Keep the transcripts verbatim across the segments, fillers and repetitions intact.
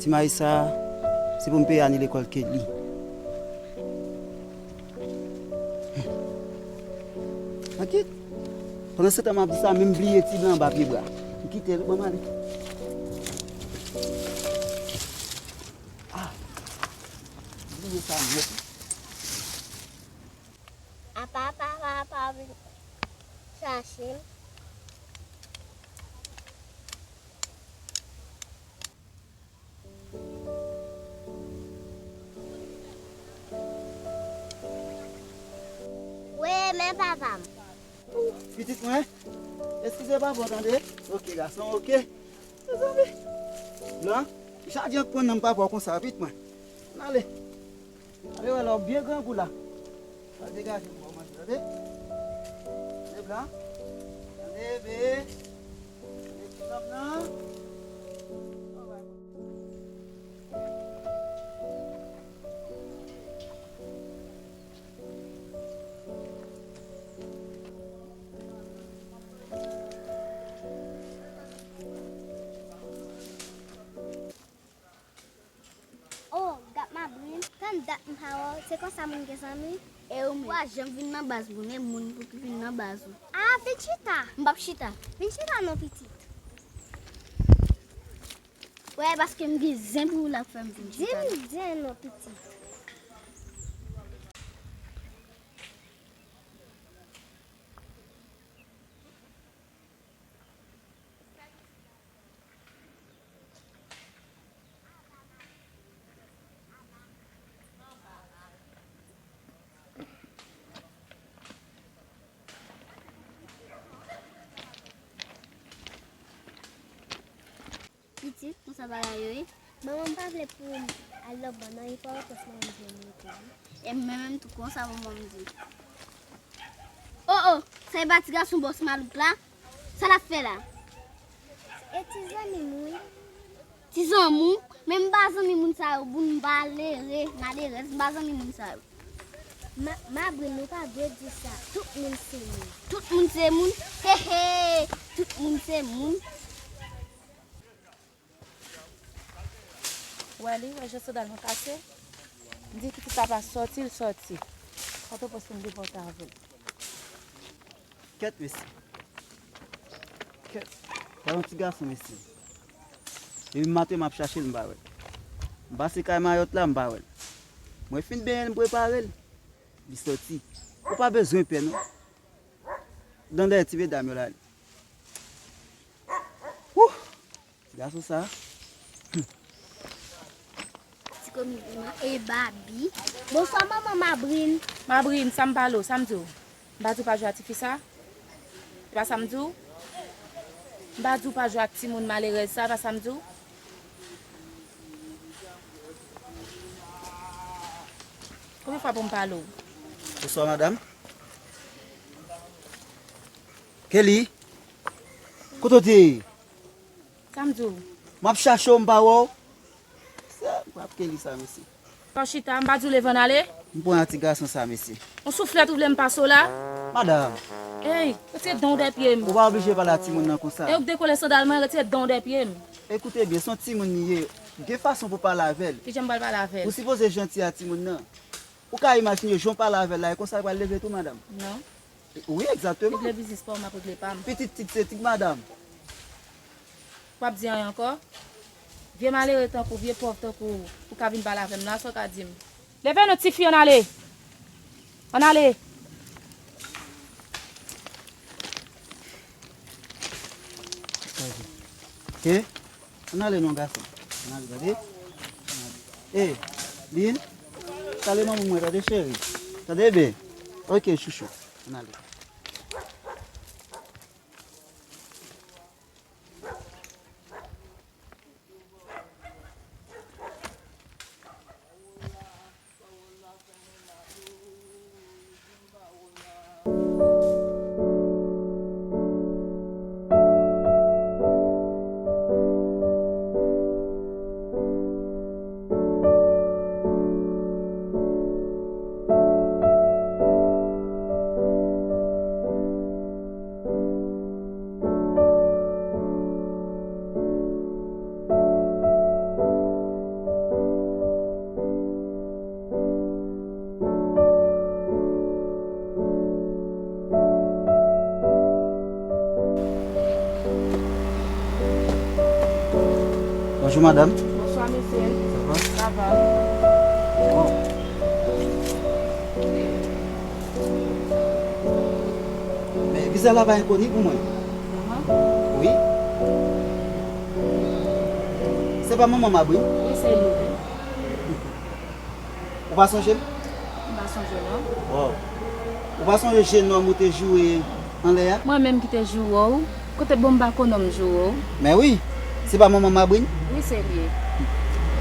Ti mayi sa, se pou m peye ane lekòl Kelly. Ankèt. Pandan se tan m ap di sa, menm bliye ti blan anba pye bwa. M kite l, ban m ale. Ah, m bliye sa nèt. Apa papa pa vin chache m? Wi, men papa m. Pitit mwen, eskize papa w tande. Oke, gason, oke. Mezanmi. Blan, chadyan k pran nanm papa w konsa, pitit mwen. Ann ale. Ale wè la, w byen grangou la. Al degaje m ba w manje, tande? Tande, Blan? Tande, be. Tande, ti nonm nan. Oh, gad Mabrin, tann dat m pa wè w, se konsa moun gen zanmi? E ou menm? Ou pa janm vin nan baz mwen, men moun pou ki vin nan baz ou. Ah, vin chita. M p ap chita. Vin chita non, pitit. Wè, paske m gen zen pou ou la k fè m vin chita. Di m zen non, pitit. Pitit, konsa bagay yo ye? Manman m pa vle pou m al lòt bò nan, e pa Pòtoprens mwen bezwen rete wi. E mwen menm tou konsa manman m di. Oh, oh, sa e pa ti gason bòs malouk la? Sa l ap fè la? E ti zanmi m wi. Ti zanmi w? Men m pa zanmi moun sa yo, moun malere, malerèz, m pa zanmi moun sa yo. Ma, Mabrin, ou pa dwe di sa. Tout moun se moun. Tout moun se moun? He, he! Tout moun se moun. Ou wè li, ou wè jan sandal mwen kase? M di pitit la pa sòti, l sòti. Pòtoprens pou m depòte avè l. Kèt, mesye. Kèt. Gade yon ti gason, mesye. Depi maten m ap chache l, m pa wè l. M pase kay Mayòt la, m pa wè l. Mwen fin benyen l, m prepare l. Li sòti. Ou pa bezwen pè, non. Nan dèyè ti medam yo la li. Wouh! Ti gason sa. Ti komi vrèman e Babi. Bonswa manman Mabrin. Mabrin, sa m pale w, sa m di w? M pa di w pa jwe ak tifi sa? E pa sa m di w? M pa di w pa jwe ak timoun malerèz sa, e pa sa m di w? Konbyen fwa pou m pale w? Bonswa, madanm. Kelly, kote w te ye? Sa m di w? M ap chache w, m pa wè w. Se, m ap Kelly sa, mesye. Pa chita, m pa di w leve ann ale? M pran ti gason sa, mesye. Yon souflèt ou vle m pase w la? Madanm. Ey, retire dan w dèyè pye m. Ou pa oblije pale a timoun nan konsa. E ou k dekole sandal mwen, retire dan w dèyè pye m. Ekoute byen, se yon timoun li ye. Gen fason pou pale avè l. Kijan m pral pale avè l? Ou sipoze janti a timoun nan. Ou ka imajine jan w pale avè l la, e konsa l pral leve tou, madanm? Non. Wi, egzakteman. Regle biznis pa w, m ap regle pa m. Pitit tit se tit, madanm. W ap di anyen ankò? Vye malere tankou w, vye pòv tankou w, ou ka vin pale avè m la, sa w ka di m? Leve non, tifi, ann ale. Ann ale. Oke. Ann ale non, gason. Ann ale, tande? Ann ale. E, Lin, salye manman mwen, tande, cheri? Tande, bebe? Oke, chouchou. Ann ale. Bonjou, madanm. Bonswa, mesye. Sa va? Sa va. Bon. Men vizaj la pa enkoni pou mwen. Wi. Se pa manman Mabri? Wi, se li. Ou pa sonje m? M pa sonje, non. Wow. Ou pa sonje jenòm ou te joure anlè a? Mwen menm ki te joure w? Kote bon m pa konnen m joure w? Men wi, se pa manman Mabri? Wi, se li.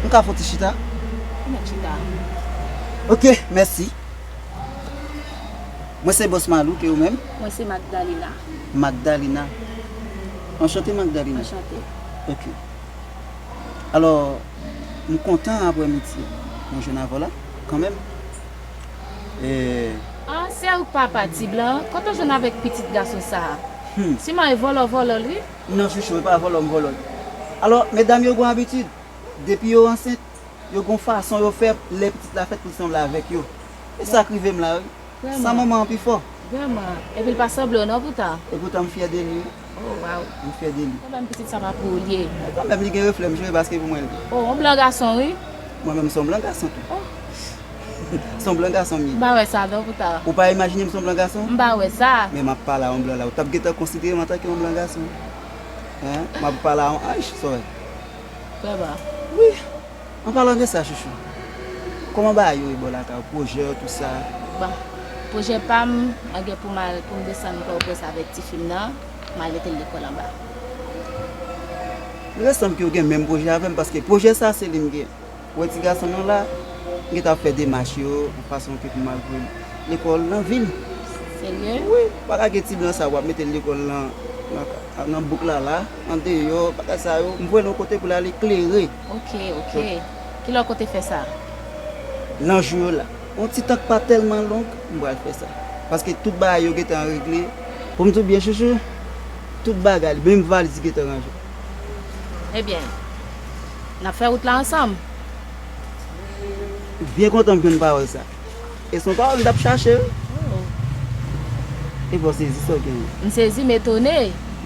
M ka fè yon ti chita? Ou mèt chita. Ok, mèsi. Mwen se Bòs Malouk, e ou menm? Mwen se Magdalena. Magdalena. Anchante, Magdalena. Anchante. Ok. Alò, m kontan aprè midi mwen jwenn avè w la, kanmenm. E Ah, se ou k papa Ti Blan, kote w jwenn avèk pitit gason sa a? Hmm. Siman e vòlò vòlò l wi. Non, chouchou, e pa vòlò m vòlò l. Alò, medam yo gon abitid, depi yo ansent, yo gon fason yo fè lè pitit la fèt pou l sanble avèk yo. E sa k rive m la wi. San manman an pi fò. Vrèman. Epi l pa sanble w non poutan. E poutan m fyè de li wi. Oh, waw. M fyè de li. Kanmenm pitit sa pa pou ou l ye. E kanmenm li gen reflè m jwe paske pou mwen l ye. Oh, yon blan gason wi. Mwen menm se yon blan gason tou. Oh. Se yon blan gason m ye. M pa wè sa non poutan. Ou pa imajine m se yon blan gason? M pa wè sa. Men m ap pale a yon blan la. Ou t ap gentan konsidere m antanke yon blan gason. Hein? M ap pale a yon anj, sa w wè. Vrèman. Wi. An palan de sa, chouchou, kòman bagay yo ye bò lakay ou, pwojè w, tout sa? Bon, pwojè pa m, mwen gen pou m al, pou m desann Pòtoprens avèk tifi m nan, m al mete l lekòl anba. Li sanm ke w gen menm pwojè avè m, paske pwojè sa, se li m gen. Ou wè ti gason nou la, m gentan ap fè demach yo, yon fason ke pou m al voye l lekòl nan vil. Serye? Wi, pa lage ti blan sa, w ap mete l lekòl nan, nan, nan bouk la, la, andeyò, bagay sa yo. M voye l yon kote pou l al eklere. Ok, ok. Kilè w konte fè sa? Nan jou yo la. Yon ti tan k pa tèlman long, m pral fè sa. Paske tout bagay yo gentan regle. Pou m di w byen, chouchou, tout bagay, menm valiz li gentan ranje. Ebyen, n ap fè wout la ansanm. Byen kontan m jwenn pawòl sa. E se yon pawòl m t ap chache wi. Oh. Epi w sezi sa w genyen. M sezi, m etone.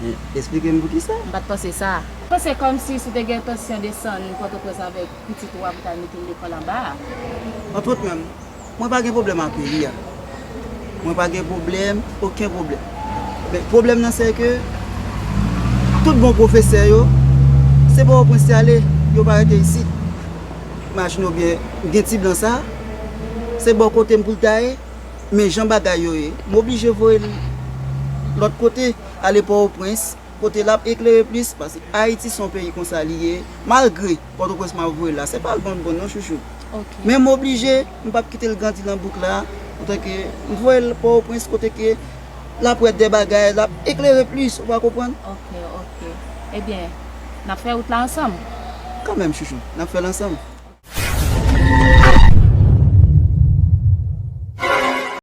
Men, esplike m poukisa? M pa t panse sa. M panse kòmsi si w te gen entansyon desann Pòtoprens avèk pitit ou a pou w t al mete l lekòl anba a. Antwòt menm, mwen pa gen pwoblèm ak peyi a. Mwen pa gen pwoblèm, okenn pwoblèm. Men pwoblèm nan se ke tout bon pwofesè yo, se Pòtoprens y ale, yo pa rete isit. Imajine w byen, gen ti blan sa, se bò kote m pou l ta ye, men jan bagay yo ye, m oblije voye l lòt kote, ale Pòtoprens, kote l ap eklere plis, paske Ayiti se yon peyi konsa li ye, malgre Pòtoprens m ap voye l la, se pa l bon l bon non, chouchou. Ok. Men m oblije, m p ap kite l grandi nan bouk la, antanke m voye l Pòtoprens, kote ke l ap wè de bagay, l ap eklere plis, ou pa konprann? Ok, ok. Ebyen, n ap fè wout la ansanm. Kanmenm, chouchou, n ap fè l ansanm.